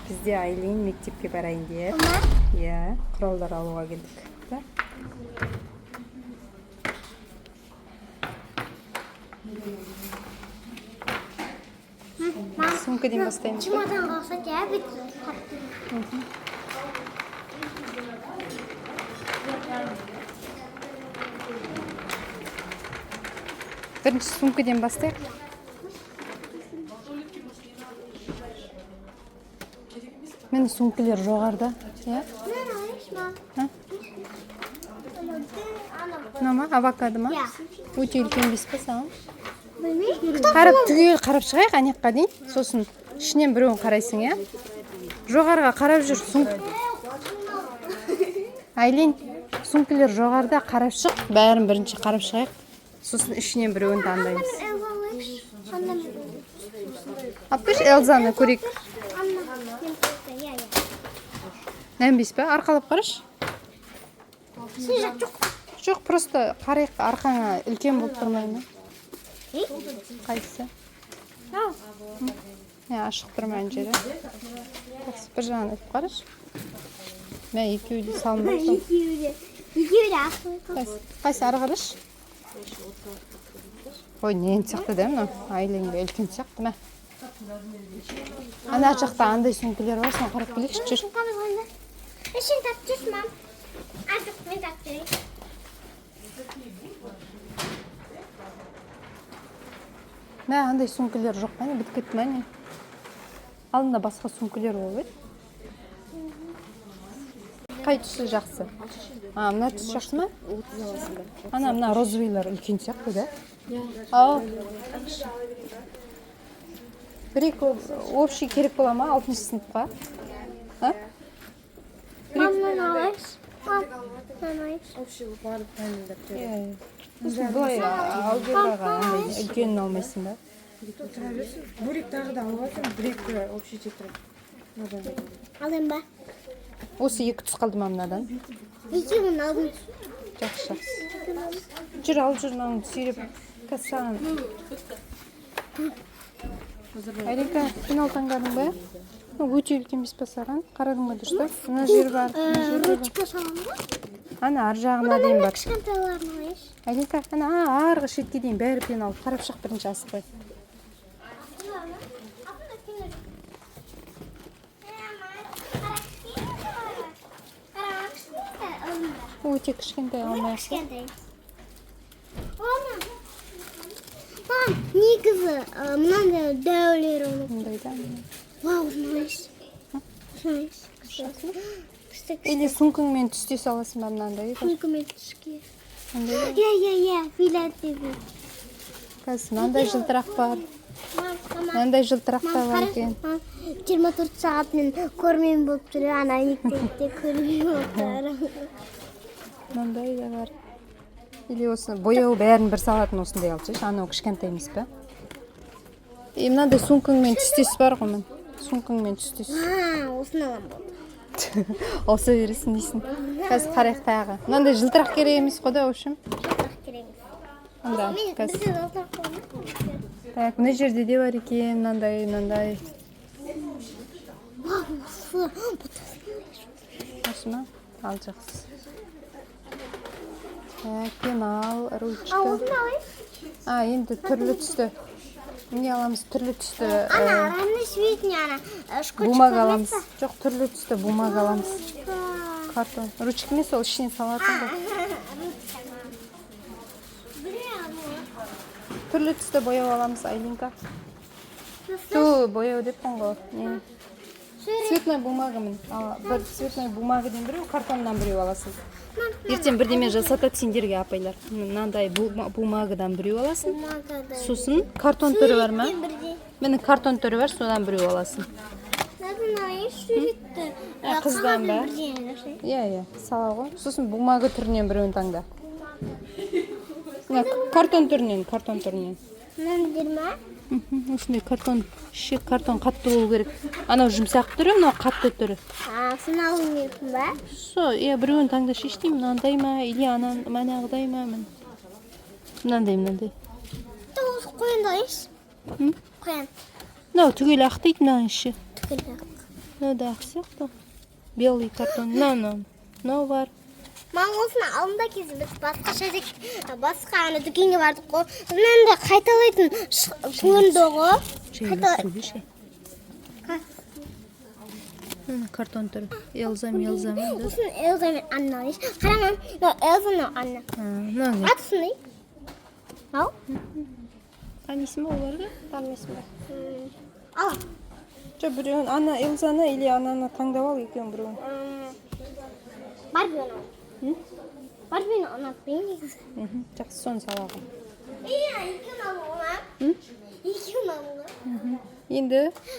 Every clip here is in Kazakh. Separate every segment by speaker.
Speaker 1: Бізде Айлин мектепке барайын деп. Иә, құралдар алуға келдік. Да? Сумкадан бастаймыз ба?
Speaker 2: Чемоданға ұқсайды, иә, бүйтіп қатты.
Speaker 1: Бірінші сумкадан бастайық. Міне, сумкалер жоғарыда. Иә?
Speaker 2: Мынаны алайыншы, мам.
Speaker 1: А?
Speaker 2: Ана.
Speaker 1: Мынау ма? Авокадо ма?
Speaker 2: Иә.
Speaker 1: Өте үлкен емес па саған?
Speaker 2: Білмеймін.
Speaker 1: Қарап, түгел қарап шығайық ана жаққа дейін. Сосын ішінен біреуін қарайсың, иә? Жоғарыға қарап жүр. Айлин, сумкалер жоғарыда, қарап шық. Бәрін бірінші қарап шығайық. Сосын ішінен біреуін таңдаймыз.
Speaker 2: Ана мен алайыншы. Ана мен.
Speaker 1: Алып келші Элзаны, көрейік.
Speaker 2: Ана мен, иә, иә.
Speaker 1: Нәнбейсіз ба? Арқалап қарашы.
Speaker 2: Сен жақ жоқ.
Speaker 1: Жоқ, просто қарайық, арқаңа үлкен болып тұрмай ма?
Speaker 2: Ей?
Speaker 1: Қайсысы?
Speaker 2: Ау.
Speaker 1: Не, ашық тұр ма ана жері? Жақсы, бір жағын іліп қарашы. Мә, екеуі де салынбапты.
Speaker 2: Екеуі де. Екеуі де ашық.
Speaker 1: Қайсы, қайсы, ары қарашы. Ой, нен сияқты да мынау? Айлинге үлкен сияқты мә. Ана жақта андай сумкалар бар, соны қарап келейікші, жүр.
Speaker 2: Сумкамыз қайда? Е, сен тартып жүрші, мам. А, жоқ, мен тартып жүрейін.
Speaker 1: Мә, андай сумкалар жоқ па, не, бітіп кетті ма, не? Алдында басқа сумкалар болып еді. Қай түсі жақсы? А, мына түс жақсы ма? Ана мына розовыйлар үлкен сияқты да? Ау. Бір екі общий керек бола ма алтыншы сыныпқа? А?
Speaker 2: Мам, мынаны алайыншы. Мам, мынаны алайыншы.
Speaker 1: Иә. Сосын былай алгебраға андай үлкенін алмайсың ба?
Speaker 3: Тұра берсін. Бөлек тағы да алып жатырмын, бір екі общий тетрадь. Мынадан.
Speaker 2: Алайын ба?
Speaker 1: Осы екі түс қалды ма мынадан?
Speaker 2: Екеуін алдым.
Speaker 1: Жақсы, жақсы. Жүр, алып жүр мынаны сүйреп. Қазір саған. Алинка, пенал таңдадың ба? Мынау өте үлкен емес па саған? Қарадың ба дұрыстап? Мына жер бар, мына жер бар.
Speaker 2: Ручка саламын ба?
Speaker 1: Ана ар жағына дейін бар.
Speaker 2: Кішкентайларын алайыншы.
Speaker 1: Алинка, ана арғы шетке дейін бәрі пенал. Қарап шық бірінші, асықпай. Өте кішкентай алмай ақ қой.
Speaker 2: Кішкентай. Мам, негізі мынандай дәулер оны.
Speaker 1: Мындай да.
Speaker 2: Вау, алайыншы. Алайыншы. Күшті, күшті.
Speaker 1: Или сумкаңмен түстес аласың ба, мынандай бар?
Speaker 2: Сумкамен түске.
Speaker 1: Мындай.
Speaker 2: Иә, иә, иә, фиолетовый.
Speaker 1: Қазір мынандай жылтырақ бар.
Speaker 2: Мам, мама.
Speaker 1: Мынандай жылтырақ та
Speaker 2: Мам,
Speaker 1: бар
Speaker 2: қарашы,
Speaker 1: екен.
Speaker 2: мам, 24 сағат мен көрмеймін болып жүр, ана мектепте көрмеймін болып тұр.
Speaker 1: Мынандай да бар. Или осы бояу бәрін бір салатын осындай алсайшы, анау кішкентай емес па? И мынандай сумкаңмен түстес бар ғой, міне. Сумкаңмен түстес.
Speaker 2: А, осыны аламын, болды.
Speaker 1: Алса бересің дейсің. Қазір қарайық тағы. Мынандай жылтырақ керек емес қой да, в общем.
Speaker 2: Жылтырақ керек емес.
Speaker 1: Анда
Speaker 2: Мен
Speaker 1: қазір.
Speaker 2: бізде жылтырақ болмайды.
Speaker 1: Так, мына жерде де бар екен, мынандай, мынандай.
Speaker 2: Вау, осы.
Speaker 1: Осы ма? Ал, жақсы. Так, пенал,
Speaker 2: А,
Speaker 1: ручка.
Speaker 2: осыны алайыншы.
Speaker 1: А, енді түрлі түсті. Не аламыз? Түрлі түсті
Speaker 2: Ана, разноцветный, ана, школьчик
Speaker 1: бумага аламыз. Жоқ, түрлі түсті бумага аламыз.
Speaker 2: Ручка.
Speaker 1: Картон. Ручка емес, ол ішіне салатын ғой.
Speaker 2: Ручка. Білемін.
Speaker 1: Түрлі түсті бояу аламыз, Айлинка. Ту, бояу деппін ғой. Не? Цветной бумага, міне. Ал, бір цветной бумагадан біреу, картоннан біреу аласың. Ертең бірдеме жасатады сендерге апайлар. Мынандай бумагадан біреу аласың.
Speaker 2: Бумагада.
Speaker 1: Сосын картон түрі бар ма?
Speaker 2: Бірдей.
Speaker 1: Міне, картон түрі бар, содан біреу аласың.
Speaker 2: Мынаны алайыншы, суретті.
Speaker 1: Ә, қыздан ба?
Speaker 2: Бірдей жасай.
Speaker 1: Иә, иә, сала ғой. Сосын бумага түрінен біреуін таңда. Мына картон түрінен, картон түрінен.
Speaker 2: Мынаны ма?
Speaker 1: Осындай картон, іші картон қатты болу керек. Анау жұмсақ түрі, мынау қатты түрі.
Speaker 2: А, соны алуым керекпін ба?
Speaker 1: Со, иә, біреуін таңда шеш деймін, мынандай ма, или ана манағыдай ма, міне. Мынандай, мынандай.
Speaker 2: Осы қоянды алайыншы.
Speaker 1: М?
Speaker 2: Қоян.
Speaker 1: Мынау түгел ақ дейді мынаның іші.
Speaker 2: Түгел ақ.
Speaker 1: Мынау да ақ сияқты. Белый картон. Мынау, мынау. Мынау бар.
Speaker 2: Мам, осыны алдында кезде біз басқаша басқа ана дүкенге бардық қой. Мынандай қайталайтын көрінді ғой.
Speaker 1: Жайластыру. Мына картон түрі. Элза, Мелза ма, да?
Speaker 2: Осыны Элза мен Анна алайыншы. Қара, мам, мынау Элза, мынау Анна.
Speaker 1: А, мынау не?
Speaker 2: Аты сондай. Ал.
Speaker 1: Танисың ба оларды? Танымайсың ба?
Speaker 2: Ал.
Speaker 1: Жоқ, біреуін, ана Элзаны или ананы таңдап ал, екеуінің біреуін.
Speaker 2: Барбини ал. Барбини ұнатпаймын негізі.
Speaker 1: Жақсы, соны сала ғой.
Speaker 2: Иә, екеуін алуға. Екеуін алуға.
Speaker 1: Енді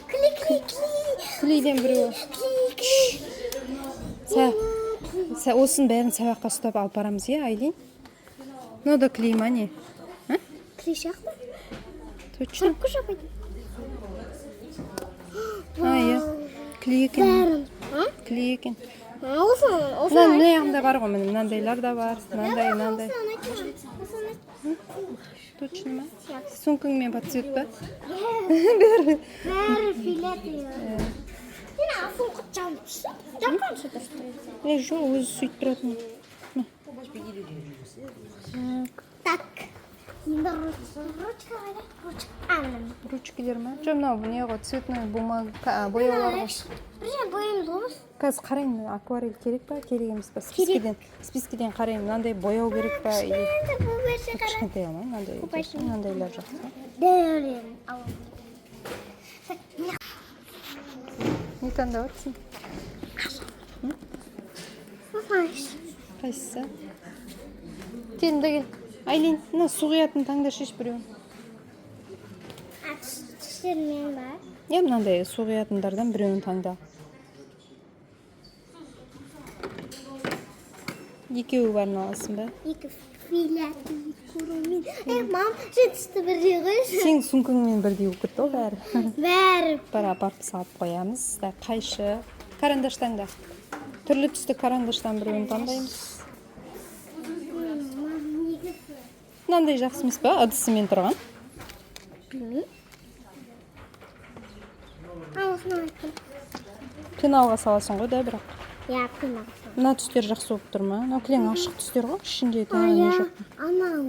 Speaker 2: Клей, клей, клей.
Speaker 1: клейден біреуі.
Speaker 2: Клей, клей.
Speaker 1: Осының бәрін сабаққа ұстап алып барамыз, иә, Айлин? Мынау да клей ма, не? А?
Speaker 2: Клей сияқты.
Speaker 1: Точно?
Speaker 2: Коробка жабайды.
Speaker 1: А, иә. Клей екен.
Speaker 2: Бәрін. А?
Speaker 1: Клей екен.
Speaker 2: А, осыны,
Speaker 1: Мына
Speaker 2: осыны.
Speaker 1: мына жағында бар ғой, міне, мынандайлар да бар. Мынандай, мынандай.
Speaker 2: Осыны.
Speaker 1: Точно ма? Сумкаңмен под цвет па?
Speaker 2: Бәрі. Бәрі фиолетовый. Сен сумка жамып тұрсың. Жапқанша тұрсың.
Speaker 1: Е, жоқ, өзі сөйтіп тұратын.
Speaker 2: Так. Енді ручка қайда? Ручка. А, міне.
Speaker 1: Ручкалер ма? Жоқ, мынау не ғой, цветной бумага, бояулар ғой.
Speaker 2: Бір жерде бояймыз ғой біз.
Speaker 1: Қазір қараймын, акварель керек па, керек емес па? Спискеден қараймын, мынандай бояу керек па или
Speaker 2: Енді бұл берсе қара.
Speaker 1: кішкентай алмай, мынандай
Speaker 2: Большой.
Speaker 1: мынандайлар жақсы.
Speaker 2: Дәурен аламын. Так, мына.
Speaker 1: Не таңдап жатырсың?
Speaker 2: Осылайшы.
Speaker 1: Қайсысы? Кел, мында кел. Айлин, мына су құятын таңдашы біреуін.
Speaker 2: А, түстермен ба?
Speaker 1: Иә, мынандай су құятындардан біреуін таңда. Екеуі барын аласың ба?
Speaker 2: Екі фиолетовый көрумен. Е, мам, сен түсті бірдей қойшы.
Speaker 1: Сенің сумкаңмен бірдей болып кетті ғой бәрі.
Speaker 2: Бәрі.
Speaker 1: Бір апарып салып қоямыз. Да, қайшы, карандаш таңда. Түрлі түсті карандаштан біреуін таңдаймыз.
Speaker 2: Мам, негізі.
Speaker 1: Мынандай жақсы емес па? Ыдысымен тұрған.
Speaker 2: Білмеймін. А, осыны айттым.
Speaker 1: Пеналға саласың ғой да, бірақ.
Speaker 2: Иә, пенал.
Speaker 1: Мына түстер жақсы болып тұр ма? Мынау кілең ашық түстер ғой, ішінде
Speaker 2: А,
Speaker 1: тағы не
Speaker 2: иә,
Speaker 1: жоқ.
Speaker 2: анау.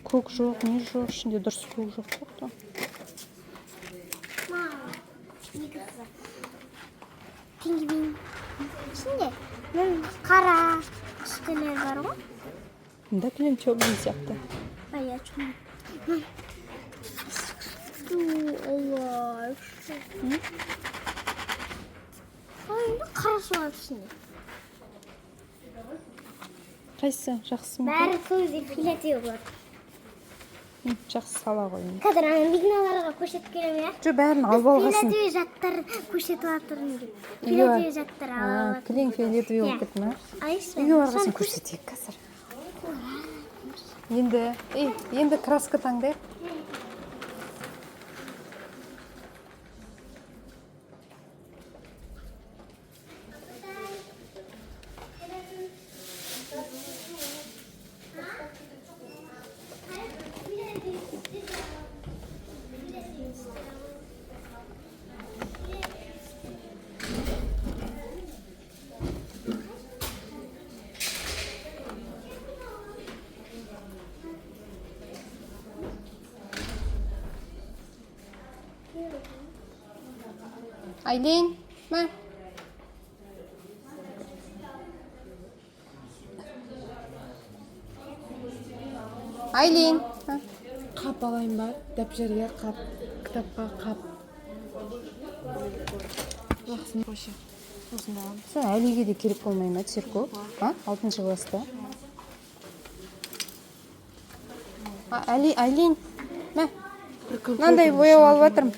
Speaker 1: Көк жоқ, не жоқ, ішінде дұрыс көк жоқ сияқты.
Speaker 2: Мам, негізі. Пингвин. Ішінде мына қара түстілер бар ғой.
Speaker 1: Мында кілең темный сияқты.
Speaker 2: А, я чё? Алла. Ай, енді қара суға ішінде.
Speaker 1: Қайсысы жақсы ма?
Speaker 2: Бәрі сол кезде фиолетовый болады.
Speaker 1: Жақсы, сала ғой енді.
Speaker 2: Қазір ана мигналарға көрсетіп келемін, иә?
Speaker 1: Жоқ, бәрін алып алғасын.
Speaker 2: Фиолетовый заттар көрсетіп жатырмын деп.
Speaker 1: Үйге
Speaker 2: Фиолетовый заттар алып
Speaker 1: А, кілең фиолетовый болып кетті ма?
Speaker 2: Алайсыз ба?
Speaker 1: Үйге барғасын көрсетейік қазір. Енді, ей, енді краска таңдайық. Айлин, мә. Айлин. Мә.
Speaker 3: Қап алайын ба? Дәптерге қап, кітапқа қап. Жақсы, қойшы. Осында аламын.
Speaker 1: Сен Әлиге де керек болмай ма цирко? А? Алтыншы класста. А, Әли, Айлин, мә. Мынандай бояу алып жатырмын.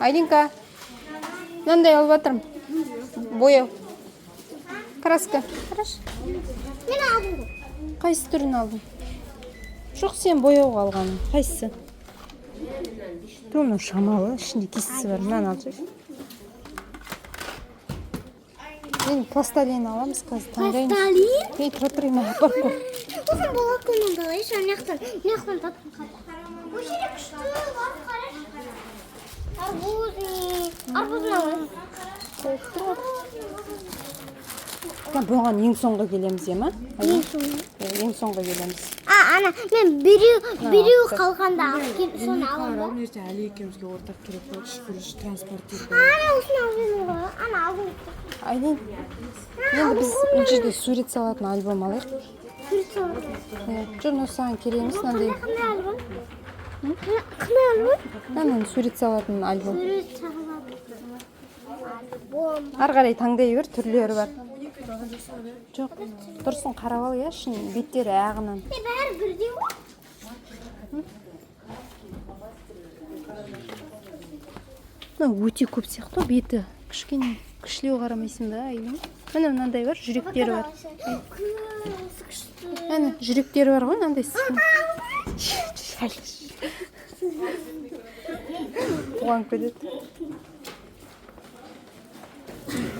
Speaker 1: Айлинка, мынандай алып жатырмын. Бояу. Краска. Қарашы.
Speaker 2: Мен алдым ғой.
Speaker 1: Қайсы түрін алдың? Жоқ, сен бояуға алғаның. Қайсысы? Ту, мынау шамалы, ішінде кистесі бар. Мынаны алып жіберші. Енді пластилин аламыз қазір, таңдаймыз.
Speaker 2: Пластилин?
Speaker 1: Ей, тұра тұр, мен апарып қой.
Speaker 2: Сосын болады мынаны алайыншы, ана жақтан, мына жақтан таптым. Осы жерде күшті бар, қарашы. Арбузный. Арбузын алайық.
Speaker 1: Болып тұр ғой. Бұған ең соңғы келеміз, иә ма?
Speaker 2: Ең соңғы.
Speaker 1: Иә, ең соңғы келеміз.
Speaker 2: А, ана мен біреу қалғанда алып кел, соны аламын ба?
Speaker 3: Қарау, ертең Әлі екеумізге ортақ керек болады, үш бұрыш транспортер.
Speaker 2: Ана осыны алып едім ғой. Ана алдым.
Speaker 1: Айлин, енді біз мына жерде сурет салатын альбом алайық.
Speaker 2: Сурет салатын.
Speaker 1: Иә, жоқ, мынау саған керек емес, мынандай.
Speaker 2: Қандай альбом? Қандай альбом?
Speaker 1: Мынаның сурет салатын альбом.
Speaker 2: Сурет салатын альбом.
Speaker 1: Ары қарай таңдай бер, түрлері бар. Жоқ, тұрсын, қарап ал, иә, ішін беттері ағынан.
Speaker 2: Е, бәрі бірдей ғой.
Speaker 1: Мынау өте көп сияқты ғой, беті кішкене кішілеу, қарамайсың ба, Айлин? Міне, мынандай бар, жүректері бар.
Speaker 2: Осы күшті.
Speaker 1: Әне, жүректері бар ғой мынандай. Қуанып кетеді.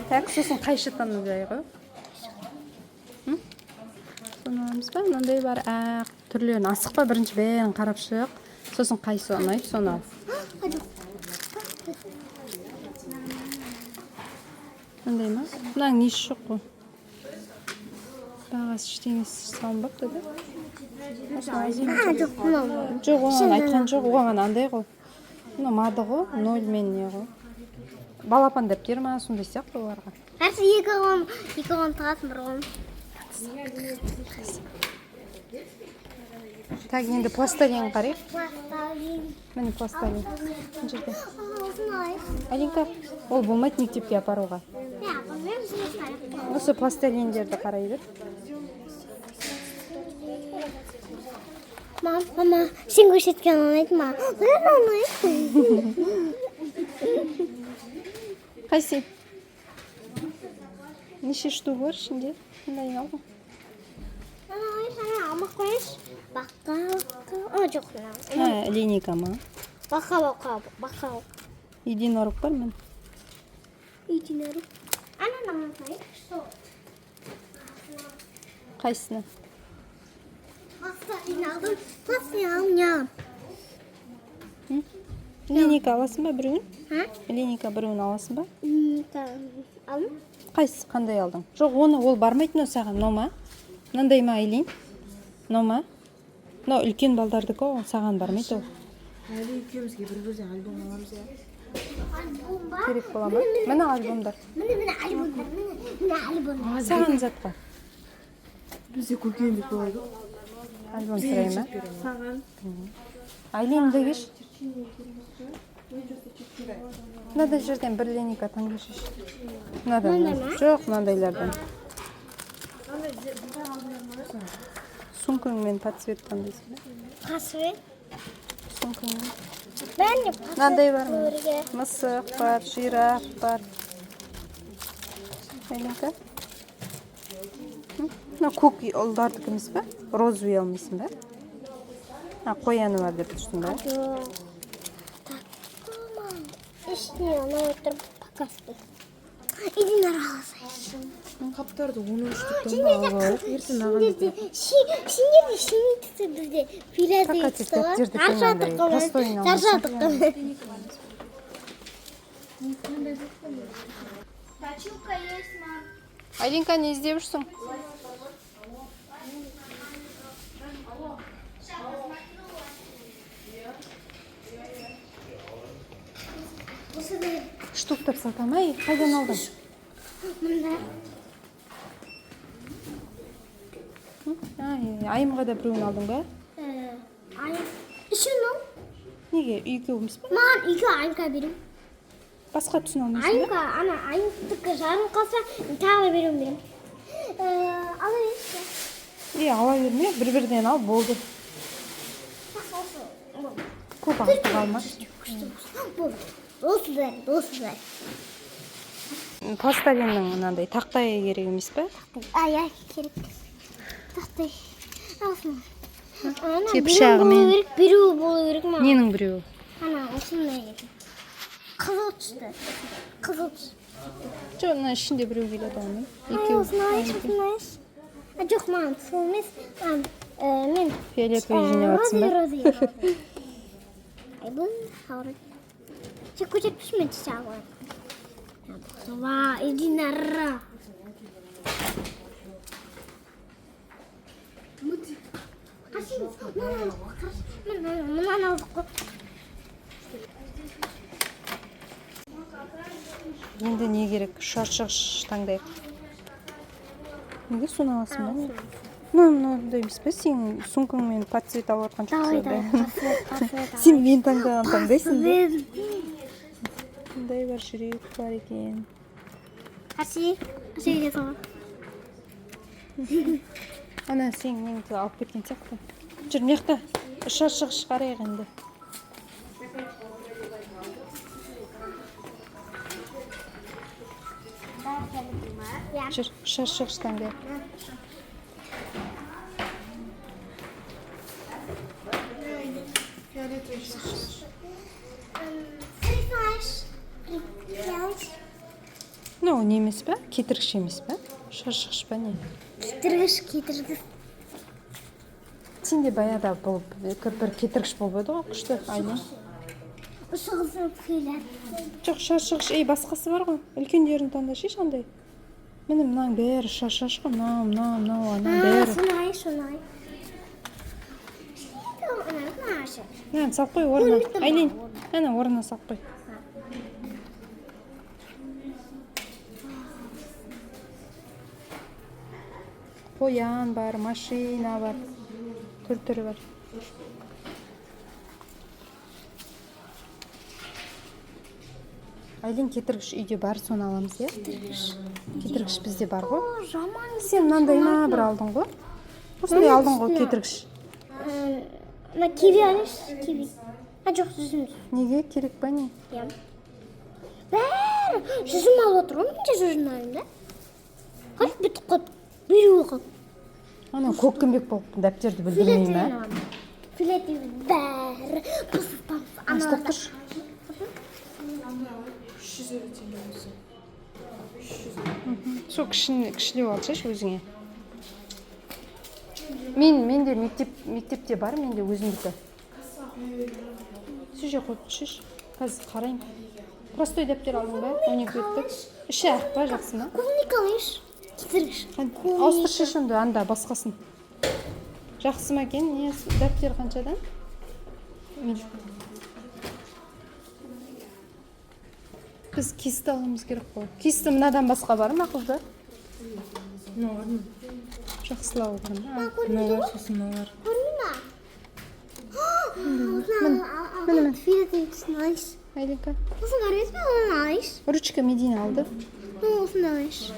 Speaker 1: Так, сосын қайшы таңдай ғой. М? Соны аламыз ба? Мынандай бар, ақ түрлерін. Асықпа, бірінші бәрін қарап шық, сосын қайсы ұнайды, соны ал. Мынандай ма? Мынаның несі жоқ қой, бағасы ештеңесі салынбапты да.
Speaker 2: А, жоқ, мынау.
Speaker 1: Жоқ, оған айтқан жоқ, оған андай ғой, мынау мады ғой, ноль мен не ғой, балапан дәптер ма, сондай сияқты оларға.
Speaker 2: Әрсі екі қолын тығасың, бір қолын.
Speaker 1: Так, енді пластилин қарайық.
Speaker 2: Пластилин.
Speaker 1: Міне, пластилин мына жерде.
Speaker 2: Осыны алайық.
Speaker 1: Алинка, ол болмайды мектепке апаруға.
Speaker 2: Не, апармаймыз, осыны алайық.
Speaker 1: Осы пластилиндерді қарай бер.
Speaker 2: Мам, мама, сен көрсеткен ұнайды маған. Бәрі ұнайды.
Speaker 1: Қайсы, неше штук бар ішінде? Мындай алдым.
Speaker 2: Ана алайық, ана алмай қояйыншы. Бақа, бақа. А, жоқ, мынау.
Speaker 1: А, линейка ма?
Speaker 2: Бақа, бақа, бақа.
Speaker 1: Единорог бар, міне.
Speaker 2: Единорог. Ана мынаны алайық. Что?
Speaker 1: Қайсысыны?
Speaker 2: Пластилин алдым. Пластилин алдым, не аламын?
Speaker 1: Линейка аласың ба біреуін?
Speaker 2: А?
Speaker 1: Линейка біреуін аласың ба?
Speaker 2: Алдым.
Speaker 1: Қайсысы, қандай алдың? Жоқ, оны, ол бармайды мынау саған. Мынау ма, мынандай ма, Айлин? Мынау ма? Мынау үлкен балдардікі ғой, ол саған бармайды ол.
Speaker 3: Әлі екеумізге бір бірден альбом аламыз, иә.
Speaker 2: Альбом ба?
Speaker 1: Керек бола ма? Міне, альбомдар.
Speaker 2: Міне, міне альбомдар. Міне, міне альбомдар.
Speaker 1: Саған затқа.
Speaker 3: Бізде көкейіміз болады.
Speaker 1: Альбом сұрай ма?
Speaker 3: Саған.
Speaker 1: Айлин, мында келші. Мынадай жерден бір линейка таңдашы. Мынадан. Жоқ, мынандайлардан. Сумкаңмен по цвет таңдайсың ба?
Speaker 2: Қасыбек.
Speaker 1: Сумкаңмен.
Speaker 2: Бәріне
Speaker 1: Мынандай бар ма?
Speaker 2: Көрге.
Speaker 1: Мысық бар, жираф бар. Айлинка. Мына көк ұлдардікі емес па? Розовый алмайсың ба? А, қояны бар деп тұрсың ба?
Speaker 2: Жоқ. Так, мама. Ештеңе ұнамай тұр пока. Единорог алсайшы.
Speaker 3: Қаптарды 13 штуктан ба алып алайық, ертең маған.
Speaker 2: Сендерде синий түсі, бізде фиолетовый
Speaker 1: Пока
Speaker 2: түсі ғой.
Speaker 1: дәптерді
Speaker 2: Шаршадық қой.
Speaker 1: простойын алмасаң.
Speaker 2: Шаршадық қой.
Speaker 4: Точилка есть, мам.
Speaker 1: Айлинка, не іздеп жүрсің?
Speaker 2: Осы да.
Speaker 1: Штуктап сата ма? Ей, қайдан алдың?
Speaker 2: Мында.
Speaker 1: Ай, Айымға да біреуін алдың ба?
Speaker 2: Айым. Үшеуін ал.
Speaker 1: Неге, екеу емес па?
Speaker 2: Маған екі Айымға беремін.
Speaker 1: Басқа түсін алмайсың ба?
Speaker 2: Айымға, ана Айымдікі жарым қалса, тағы да беремін беремін. Ала берші.
Speaker 1: Е, ала берме, бір бірден ал, болды.
Speaker 2: Осы.
Speaker 1: Көп артық алмашы.
Speaker 2: Күшті. Болды. Осы бәрі, осы бәрі.
Speaker 1: Пластилиннің мынандай тақтай керек емес па?
Speaker 2: Ай, ай, керек. Тақтай. Алсын. Ана
Speaker 1: Тек
Speaker 2: біреу
Speaker 1: пышағымен.
Speaker 2: болу керек, біреу болу керек маған.
Speaker 1: Ненің біреуі?
Speaker 2: Ана осындай керек. Қызыл түсті. Қызыл түс.
Speaker 1: Жоқ, мына ішінде біреу келеді оның.
Speaker 2: Ай,
Speaker 1: Екеу.
Speaker 2: осыны алайыншы, осыны алайыншы. А, жоқ, маған сол емес. А, мен
Speaker 1: Фиолетовый жинап жатсың ба?
Speaker 2: Розовый, розовый. Айбын, ауырады. Сен көтеріп тұршы, мен тісе алайын. Вау, единорог. Қарашы, мынаны алдық қой, қарашы. Мынаны алдық қой.
Speaker 1: Енді не керек? Шаршығыш таңдайық. Неге соны аласың ба? Ну, мынандай емес пе? Сенің сумкаңмен под цвет алып жатқан
Speaker 2: Давай,
Speaker 1: жоқсың
Speaker 2: давай,
Speaker 1: ба?
Speaker 2: қасып, қасып.
Speaker 1: Сен мен таңдаған таңдайсың ба?
Speaker 2: Мен.
Speaker 1: Мындай бар, жүрек бар екен.
Speaker 2: Қарашы, қарашы кетесің ғой.
Speaker 1: Ана сенің неңді алып кеткен сияқты. Жүр, мына жақта шаршығыш қарайық енді.
Speaker 2: Иә.
Speaker 1: Жүр, шаршығыш таңдайық.
Speaker 3: Фиолетовый шаш.
Speaker 2: Фрифаш. Фрифаш.
Speaker 1: Мынау не емес пе? Кетіргіш емес пе? Шаршығыш па, не?
Speaker 2: Кетіргіш, кетіргіш.
Speaker 1: Сенде баяғыда бұл бір кетіргіш болып еді ғой, күшті, Айлин.
Speaker 2: Ұшығызып келеді.
Speaker 1: Жоқ, шаршығыш, ей, басқасы бар ғой. Үлкендерін таңдашы андай. Міне, мынаның бәрі шаршаш қой, мынау, мынау, мынау, ананың бәрі.
Speaker 2: Соны ай, соны ай. Ана,
Speaker 1: Мынаны салып қой орнына.
Speaker 2: Көрмейді
Speaker 1: Айлин,
Speaker 2: маған.
Speaker 1: ана орнына салып қой. Қоян бар, машина бар, түр түрі бар. Айлин, кетіргіш үйде бар, соны аламыз, иә? Кетіргіш бізде бар ғой.
Speaker 2: О, жаман.
Speaker 1: Сен мынандай ма бір алдың ғой? Осындай алдың ғой кетіргіш.
Speaker 2: Мына киви алайыншы, киви. А, жоқ, жүзім.
Speaker 1: Неге керек па, не?
Speaker 2: Иә. Бәрі жүзім алып отыр ғой, мен де жүзім алайын да. Қарашы, бітіп қалды. Біреуі қалды.
Speaker 1: Анау көккімбек болып дәптерді бүлдірмей ма?
Speaker 2: Фиолетовый бәрі. Пыс-пыс.
Speaker 1: Ұстап тұршы.
Speaker 3: 350 теңге болса. 300.
Speaker 1: Сол кішілеу алсайшы өзіңе. Мен де мектепте бар, менде өзімдікі. Сол жерге қойып қойшы. Қазір қараймын. Простой дәптер алдың ба? 12 беттік. Іші ақ па, жақсы ма?
Speaker 2: Клубника алайыншы. Кетіргіш.
Speaker 1: Ауыстыршы сонда анда басқасын. Жақсы ма екен? Не, дәптер қаншадан? Біз кесті алуымыз керек қой. Кесті мынадан басқа бар ма, қыздар?
Speaker 3: Мынау бар ма?
Speaker 1: Жақсылау бар ма?
Speaker 3: Мынау бар, сосын мынау бар.
Speaker 2: Көрмей ма? Міне, міне. Фиолетовый түсін алайыншы.
Speaker 1: Айлинка.
Speaker 2: Осыны көрмейсіз бе? Оны алайыншы.
Speaker 1: Ручка Медина алды.
Speaker 2: Ну, осыны алайыншы.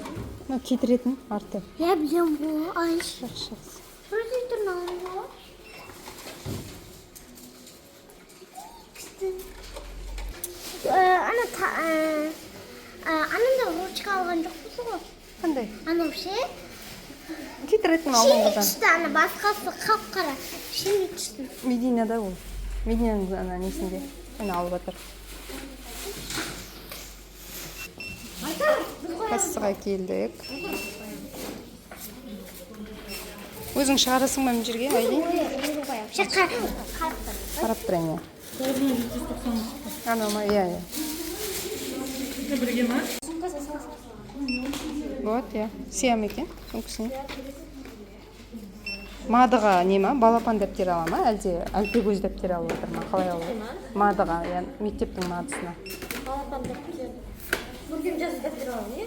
Speaker 1: Мынау кетіретін арты.
Speaker 2: Я білемін ғой, алайыншы.
Speaker 1: Жақсы, жақсы.
Speaker 2: Вроде түрін алайын ғой. Күшті. Ана ананда ручка алған жоқпыз ғой.
Speaker 1: Қандай?
Speaker 2: Анау ше?
Speaker 1: Кетіретін алдыңғыдан.
Speaker 2: Түсті, ана басқасы қап-қара. Шині түсті.
Speaker 1: Мединада ол. Мединаның ана несінде. Ана алып жатыр. Кассаға келдік. Өзің шығарасың ба мына жерге, Айлин?
Speaker 2: Ше, қарап тұр.
Speaker 1: Қарап тұрайын, иә.
Speaker 3: 9790 шықты.
Speaker 1: Анау ма? Иә, иә.
Speaker 3: Бірге ма?
Speaker 1: Болады, иә. Сия ма екен сумкасына? Мадыға не ма? Балапан дәптер ала ма? Әлде әлпегөз дәптер алып отыр ма? Қалай алып отыр? Мадыға, иә, мектептің мадысына.
Speaker 4: Балапан дәптер. Көркем жазу дәптер аламын, иә?